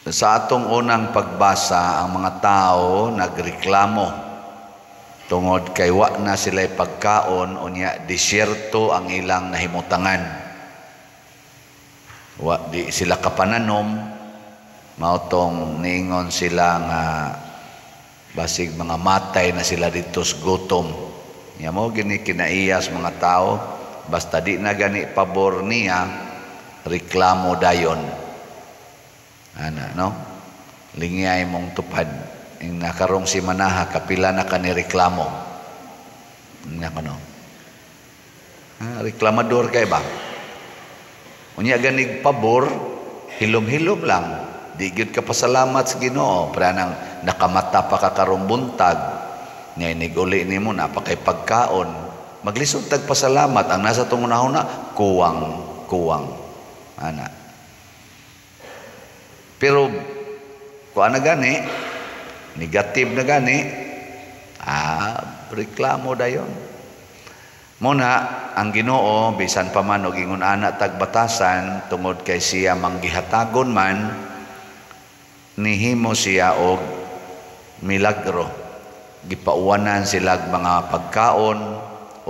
Sa atong unang pagbasa, ang mga tao nagreklamo tungod kay wa na sila pagkaon, unya disyerto ang ilang nahimutangan. Wa di sila kapananom, mao tong niingon sila nga basig mga matay na sila dito sa gutom. Nya mo gini kinaiyas mga tao, basta di na gani pabor niya, reklamo dayon. Ana, no? Lingyay mong tupad. Ing nakarong si Manaha, kapila na ka ni reklamo. Nga ko, no? Ha, reklamador kay ba? Unya ganig pabor, hilom-hilom lang. Di gyud ka pasalamat sa Ginoo, pero nang nakamata pa ka karong buntag, nga inig-uli nimo napakay pagkaon, maglisod tag pasalamat. Ang nasa tong unahuna, kuwang, kuwang. Ana. Pero kuan na gani, negative na gani, reklamo dayon. Muna, ang Ginoo bisan pa man og ingon ana tag batasan, tungod kay siya manggihatagon man, nihimo siya og milagro. Gipauwanan sila mga pagkaon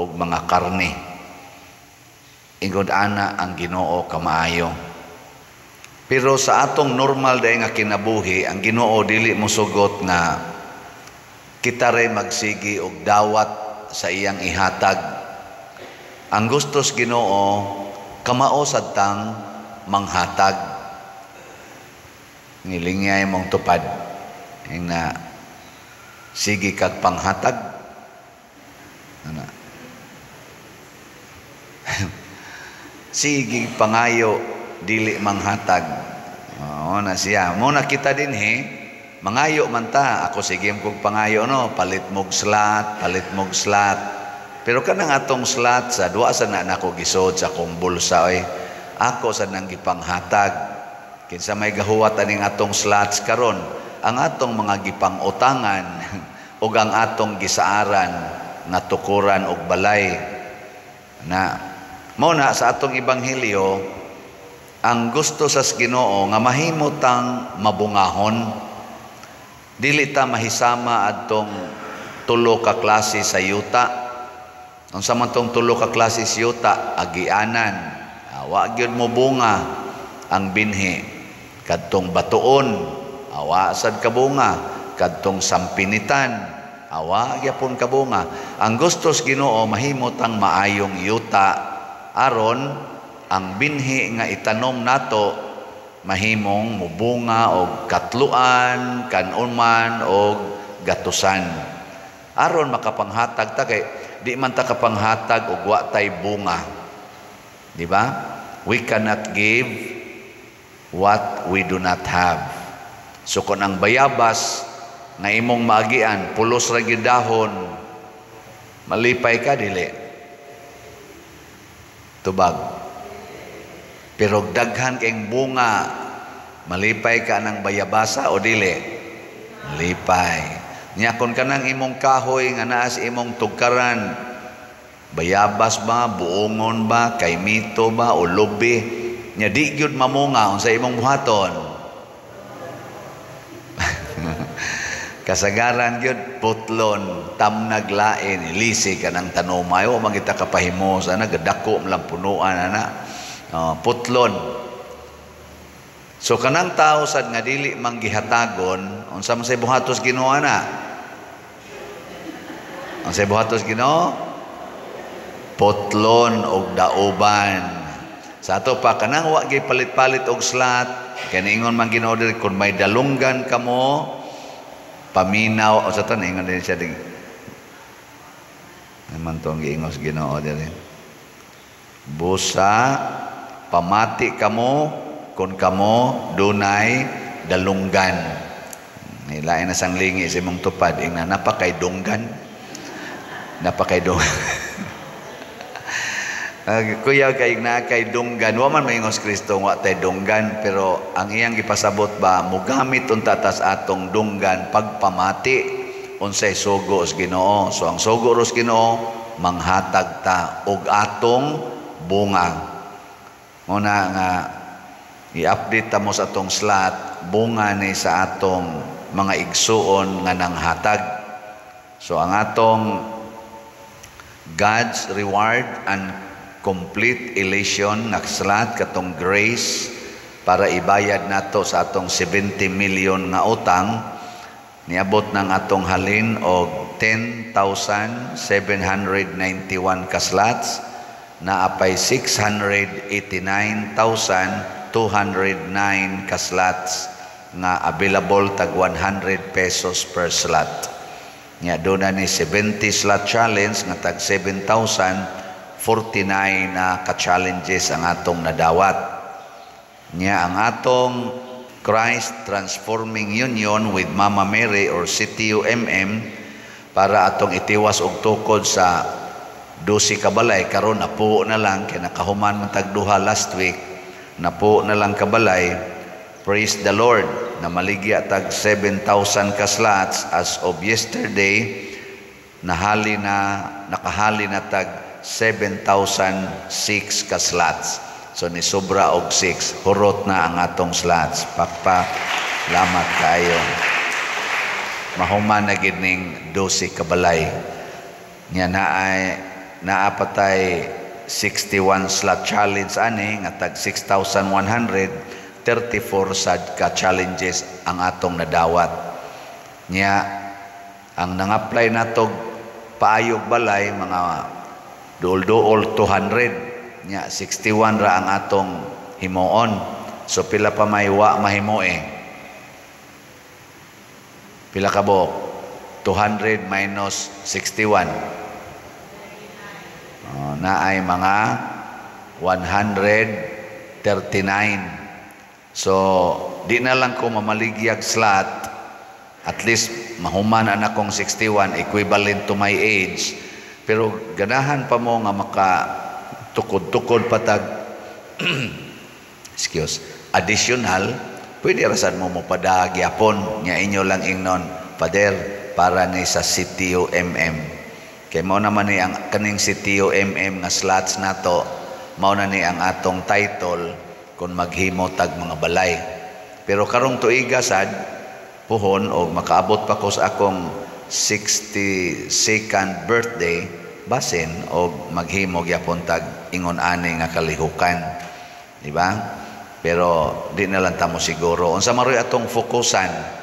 og mga karne. Ingon ana ang Ginoo kamaayo. Pero sa atong normal day nga kinabuhi, ang Ginoo dili mosugot nga kita ray magsigi og dawat sa iyang ihatag. Ang gustos Ginoo, kamao sad tang manghatag. Ngilingay mong tupad. Ing na sige kag panghatag. Ana. Sige pangayo, dili manghatag. Oo na siya. Muna kita din he, mangayo man ta. Ako sige kog pangayo, no, palit mog slat, palit mog slat. Pero kanang atong slat sa duwa sa na nako gisod sa akong bulsa oy. Ako sa nang gipanghatag. Kinsa may gahuwat aning atong slots karon, ang atong mga gipang-utangan ug ang atong gisaaran nga tukuran og balay. Na mao na sa atong ebanghelyo, ang gusto sa Ginoo nga mahimo tang mabungahon. Dili ta mahisama adtong tulo ka klase sa yuta. Unsa man tong tulo ka klase sa yuta? Agianan. Wa gyud mo bunga ang binhi. Kadtong batuon, awa sad kabunga. Kadtong sampinitan, awa gyapon kabunga. Ang gusto sa Ginoo, mahimo tang maayong yuta aron ang binhi nga itanom nato mahimong mubunga og katluan, kanuman og gatusan. Aron makapanghatag ta, kay di man ta kapanghatag og wa tay bunga. Di ba? We cannot give what we do not have. So kung ang bayabas nga imong maagian, pulos ra gyud dahon, malipay ka dili? Tubag. Pero daghan kayong bunga, malipay ka ng bayabasa o dili? Malipay. Nya kon kanang imong kahoy nga naa sa imong tugkaran, bayabas ba, buongon ba, kaymito ba, o lubi, nya di gyud mamunga, unsa imong buhaton? Kasagaran gyud putlon, tamnag lain, ilisi ka ng tanomay, o magita kapahimos, ana gadako man lang punuan ana. Oh, putlon. So kanang tao sad nga dili manggihatagon, unsa man say buhatos Ginoo ana? Unsa buhatos Ginoo? Putlon og dauban. Sa ato pa kanang wa gyud palit-palit og slat, kay niingon man Ginoo diri, kun may dalunggan kamo, paminaw o sa to niingon din siya ding. Naman tong giingos Ginoo diri. Busa pamati kamo kun kamo dunay dalunggan. Nilain na sang lingi sa imong tupad, ingna napakay dunggan. Napakay dunggan. Kuya kay na kay dunggan, wa man maingos Kristo wa tay dunggan, pero ang iyang gipasabot ba mogamit unta tas atong dunggan pagpamati unsay sugo sa Ginoo. So ang sugo ros Ginoo, manghatag ta og atong bunga. Muna nga I-update ta mo sa atong slot, bunga ni sa atong mga igsuon nga nanghatag. So ang atong God's reward and complete elation nga slot, katong grace, para ibayad nato sa atong 70 million nga utang, niabot ng atong halin og 10,791 ka slots, naapay 689,209 ka slots nga available, tag 100 pesos per slot. Nya doon na ni 70 slot challenge nga tag 7,049 na ka-challenges ang atong nadawat. Nya ang atong Christ Transforming Union with Mama Mary or CTUMM, para atong itiwas og tukod sa 12 ka balay, karon napuo na lang kay nakahuman man tag duha last week, napuo na lang kabalay. Praise the Lord, na maligya tag 7,000 ka slots. As of yesterday, nahali na, nakahali na tag 7,006 ka slots. So ni sobra og 6, hurot na ang atong slots. Pakpak, lamat kaayo. Mahuman na gid ning 12 ka balay. Nya naay naapatay 61 slot challenge ani nga tag 6,134 sad ka challenges ang atong nadawat. Nya ang nang-apply natog paayog balay, mga duol-duol 200. Nya 61 ra ang atong himuon. So pila pa may wa mahimo eh? Pila ka buok? 200 minus 61. Oh, naay mga 139. So di na lang ko mamaligyag slot, at least mahuman na akong 61, equivalent to my age. Pero ganahan pa mo nga maka tukod-tukod patag, excuse, additional, pwede rasan mo mo padagyapon. Nya inyo lang ingnon, "Father, para ni sa CTUMM," kay mao naman ni ang kaning CTUMM nga slots nato, mao na ni ang atong title kung maghimo tag mga balay. Pero karong tuiga sad puhon og makaabot pa ko sa akong 62nd birthday, basin og maghimo gyapon tag ingon ani nga kalihukan, di ba? Pero di na lang tamo siguro unsa maroy atong fokusan.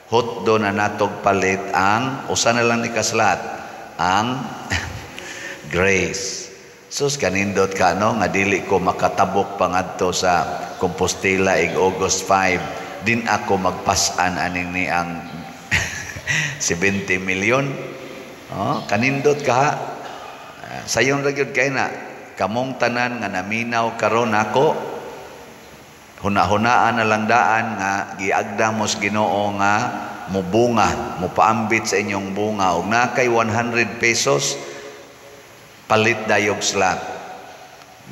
Hotdo na natog palit ang usa na lang ni ka slot, ang grace. Sus, kanindot ka no nga dili ko makatabok pangadto sa Compostela ig August 5, din ako magpasan aning ni ang 70 million. Oh, kanindot ka. Sayon ra gyud kay na kamong tanan nga naminaw karon nako, huna-hunaan na lang daan nga giagda mo sa Ginoo nga mubunga, mupaambit sa inyong bunga. Og na kay 100 pesos, palit dayog slot.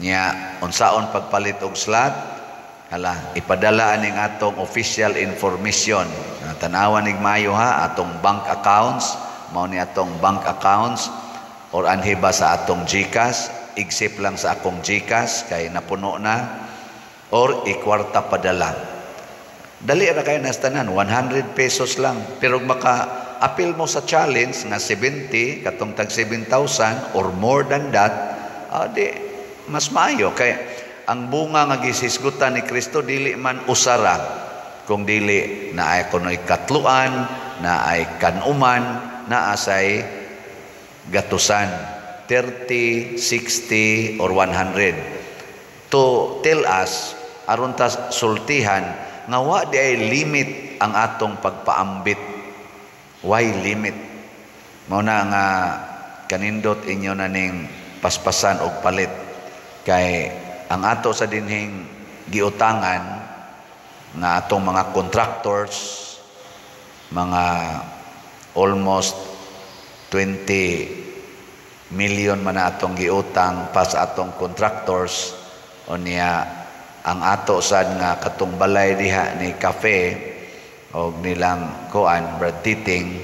Nya unsaon pagpalit og slot? Hala, ipadala aning atong official information. Tanawan nig maayo ha, atong bank accounts, mao ni atong bank accounts, or anhi ba sa atong GCash, except lang sa akong GCash kay napuno na, or ikwarta padala. Dali ra kay nas tanan, 100 pesos lang. Pero maka apil mo sa challenge nga 70, katong tag 7,000 or more than that, di mas maayo kay ang bunga nga gisisgutan ni Kristo dili man usara, kung dili naay kunoy katluan, naay kanuman, naasay gatusan, 30, 60 or 100, to tell us, aron ta sultihan nga wa di ay limit ang atong pagpaambit. Why limit? Mao na nga kanindot inyo na ning paspasan og palit, kay ang ato sa dinhing giutangan nga atong mga contractors, mga almost 20 million man na atong giutang pa sa atong contractors. Unya ang ato sad nga katong balay diha ni cafe og nilang kuan Brad Titing,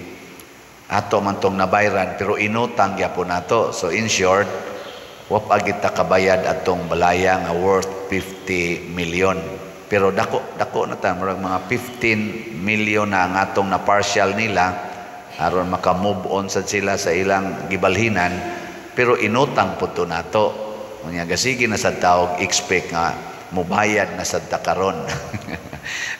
ato man tong nabayran pero inutang gyapon nato. So in short, wa pa gid ta kabayad atong balaya nga worth 50 million. Pero dako dako na ta, murag mga 15 million na ang atong na partial nila aron maka-move on sad sila sa ilang gibalhinan, pero inutang pud to nato. Unya gasige na sad tawag expect nga mubayad na sad ta karon.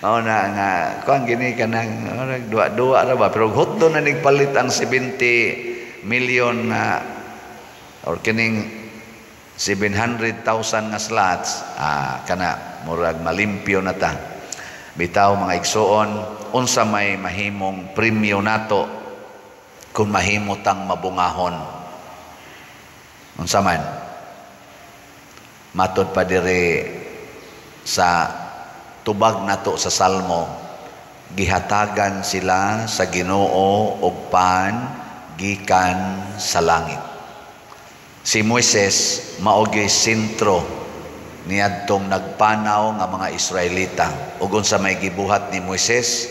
Mao na nga kuan gini kanang duwa-duwa ra ba, pero hutdo na nigpalit ang 70 million na or kining 700,000 nga slots, kana murag malimpyo na ta. Bitaw, mga igsuon, unsa may mahimong premyo nato kung mahimo tang mabungahon? Unsa man? Matod pa diri sa tubag nato sa Salmo, gihatagan sila sa Ginoo og pan gikan sa langit. Si Moises mao gyud sentro niadtong nagpanaw nga mga Israelita. Ug unsa may gibuhat ni Moises?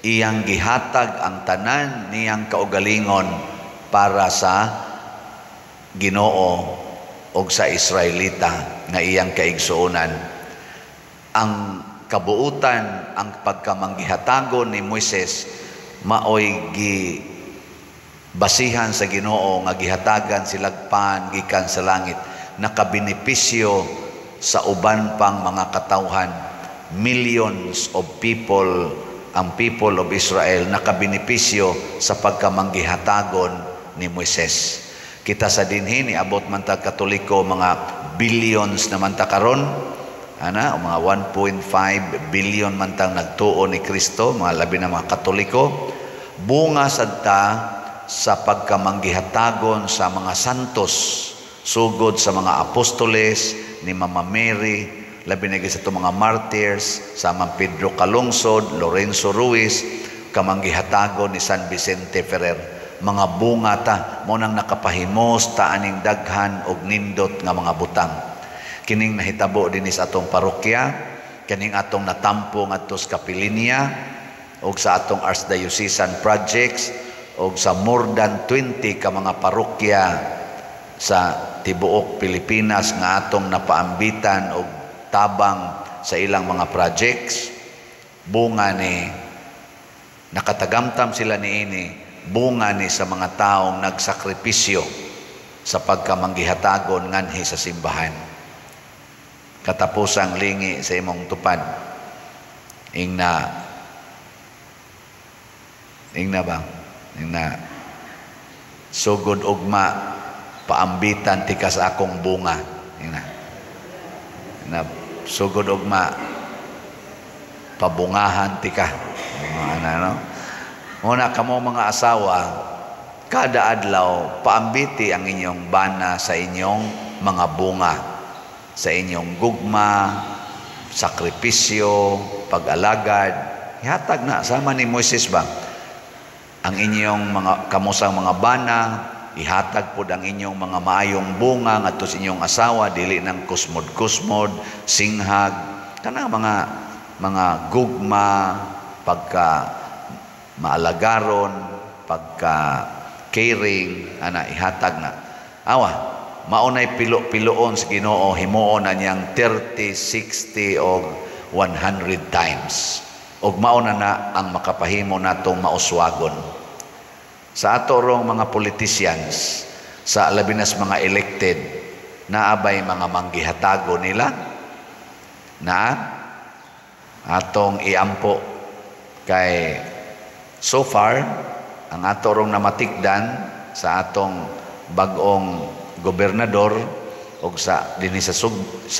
Iyang gihatag ang tanan niyang kaugalingon para sa Ginoo og sa Israelita nga iyang kaigsuonan. Ang kabuutan, ang pagkamanggihatagon ni Moises maoy gi basihan sa Ginoo nga gihatagan silag pan gikan sa langit, nakabenepisyo sa uban pang mga katawhan. Millions of people, ang people of Israel, nakabenepisyo sa pagkamanggihatagon ni Moises. Kita sa dinhi, niabot man ta Katoliko, mga billions naman ta karon ana, o mga 1.5 billion man tang nagtuo ni Kristo, mga labi na mga Katoliko. Bunga sad ta sa pagkamanggihatagon sa mga santos, sugod sa mga apostoles, ni Mama Mary, labi na sa itong mga martyrs, sa Mang Pedro Calungsod, Lorenzo Ruiz, kamanggihatagon ni San Vicente Ferrer. Mga bunga ta mo nang nakapahimos ta aning daghan og nindot nga mga butang. Kining nahitabo dinhi sa atong parokya, kining atong natampo ngadto sa Kapilinya ug sa atong archdiocesan projects ug sa more than 20 ka mga parokya sa tibuok Pilipinas nga atong napaambitan og tabang sa ilang mga projects. Bunga ni nakatagamtam sila niini, bunga ni sa mga taong nagsakripisyo sa pagkamanggihatagon nganhi sa simbahan. Katapusang lingi sa imong tupad, ingna ingna ba ingna "Sugod ugma, paambitan tika sa akong bunga." Ingna na, "Sugod ugma, pabungahan tika." Ano, no? Muna kamo mga asawa, kada adlaw paambiti ang inyong bana sa inyong mga bunga, sa inyong gugma, sakripisyo, pag-alagad. Ihatag na sama ni Moises ba? Ang inyong mga kamusang mga bana, ihatag pod ang inyong mga maayong bunga ngadto sa inyong asawa, dili nang kusmod-kusmod, singhag, kanang mga gugma, pagka maalagaron, pagka caring, ana, ihatag na. Awa, maunay pilo-piloon sa Ginoo, himuon na niyang 30, 60 og 100 times. Og mauna na ang makapahimo natong mauswagon. Sa ato rong mga politicians, sa labi nas mga elected, naabay mga manggihatago nila na atong iampo, kay so far ang ato rong namatikdan sa atong bag-ong gobernador og sa dinhi sa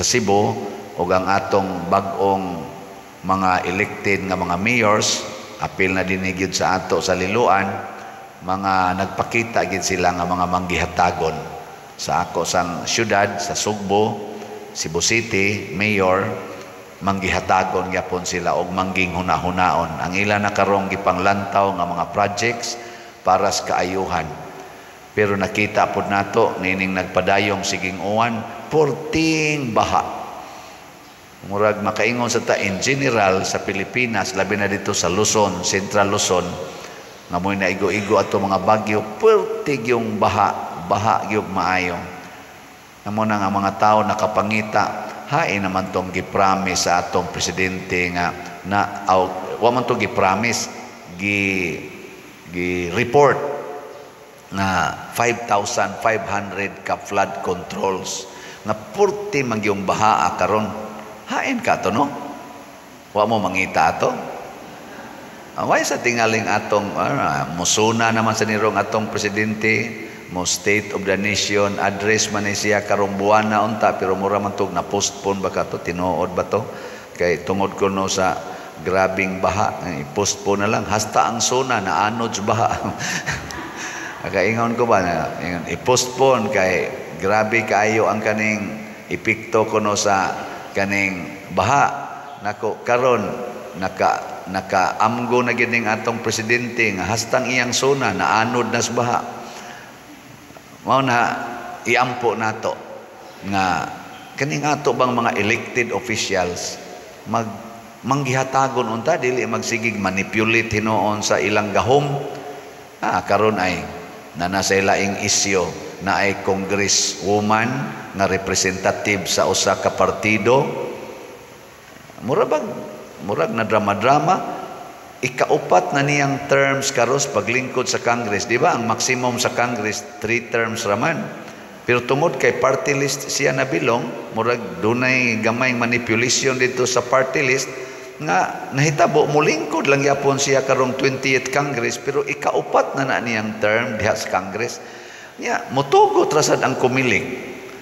Cebu og ang atong bag-ong mga elected nga mga mayors, apil na dinhi gyud sa ato sa Liloan, mga nagpakita gid sila nga mga manggihatagon. Sa ako sang syudad sa Sugbo, Cebu City, mayor, manggihatagon gyapon sila og mangging hunahunaon. Ang ila na karong gipanglantaw nga mga projects para sa kaayuhan. Pero nakita pod nato nining nagpadayong siging uwan, porting baha. Murag makaingon sa ta in general sa Pilipinas, labi na dito sa Luzon, Central Luzon, nga mo'y naigo-igo ato mga bagyo, pertig yung baha, baha yung maayo. Amo na nga mga tao nakapangita, Hain naman tong gi-promise sa atong presidente nga na aw, wa man to gi-promise, gi gi report nga 5,500 ka flood controls nga purti man gyung baha karon. Hain ka to, no? Wa mo mangita ato? Why sa tingaling atong musuna naman sa nirong atong presidente mo State of the Nation Address man ni siya karong buwana unta, pero mura man tog na postpone ba kato, tinuod ba to, kay tungod kuno sa grabing baha, i-postpone na lang. Hasta ang SONA na anod sa baha. Kaingon ko ba na ingon, i-postpone kay grabe kaayo ang kaning epekto kuno sa kaning baha. Nako, karon nakaamgo na gyud ning atong presidente nga hastang iyang SONA naanod na sa baha. Mao na iampo nato nga kaning ato bang mga elected officials mag manggihatagon unta, dili magsigig manipulate hinuon sa ilang gahom. Karon ay na nasa ilaing isyu na ay congresswoman nga representative sa usa ka partido, mura bag murag na drama-drama. Ikaupat na niyang terms karos paglingkod sa Congress. Di ba ang maximum sa Congress three terms raman? Pero tungod kay party list siya nabilong, murag dunay gamay manipulation dito sa party list nga nahitabo mulingkod lang yapon siya karong 20th Congress, pero ikaupat na na niyang term diha sa Congress. Nya motugot ra sad ang Comelec.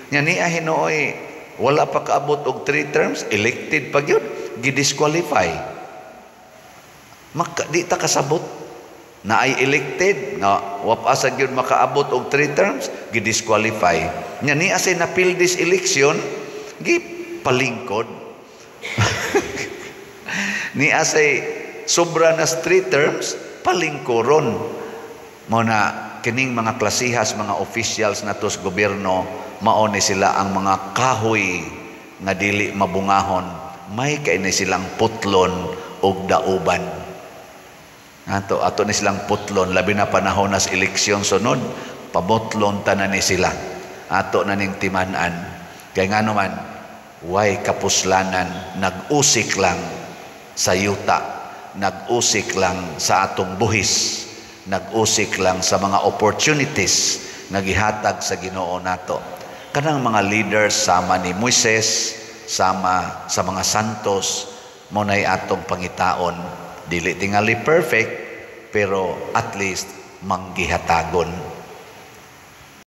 Nya niya hinuoy wala pa kaabot og three terms, elected pa gyud, gi-disqualify. Maka, di ta kasabot na ay elected nga wa pa sa gyud makaabot og three terms, gi-disqualify. Nya niya say napil this election, gi palingkod. Niya say sobra na three terms, palingkoron. Mo na kining mga klasihas mga officials nato sa gobyerno, mao ni sila ang mga kahoy nga dili mabungahon, may kay ni silang putlon og dauban. Ato ato ni silang putlon, labi na panahon nas eleksyon sunod, pabutlon tanan ni sila. Ato na ning timan-an kay ngano man way kapuslanan, nag-usik lang sa yuta, nag-usik lang sa atong buhis, nag-usik lang sa mga opportunities nga gihatag sa Ginoo nato. Kanang mga leaders sama ni Moises, sama sa mga santos, mo nay atong pangitaon. Dili tingali perfect, pero at least manggihatagon.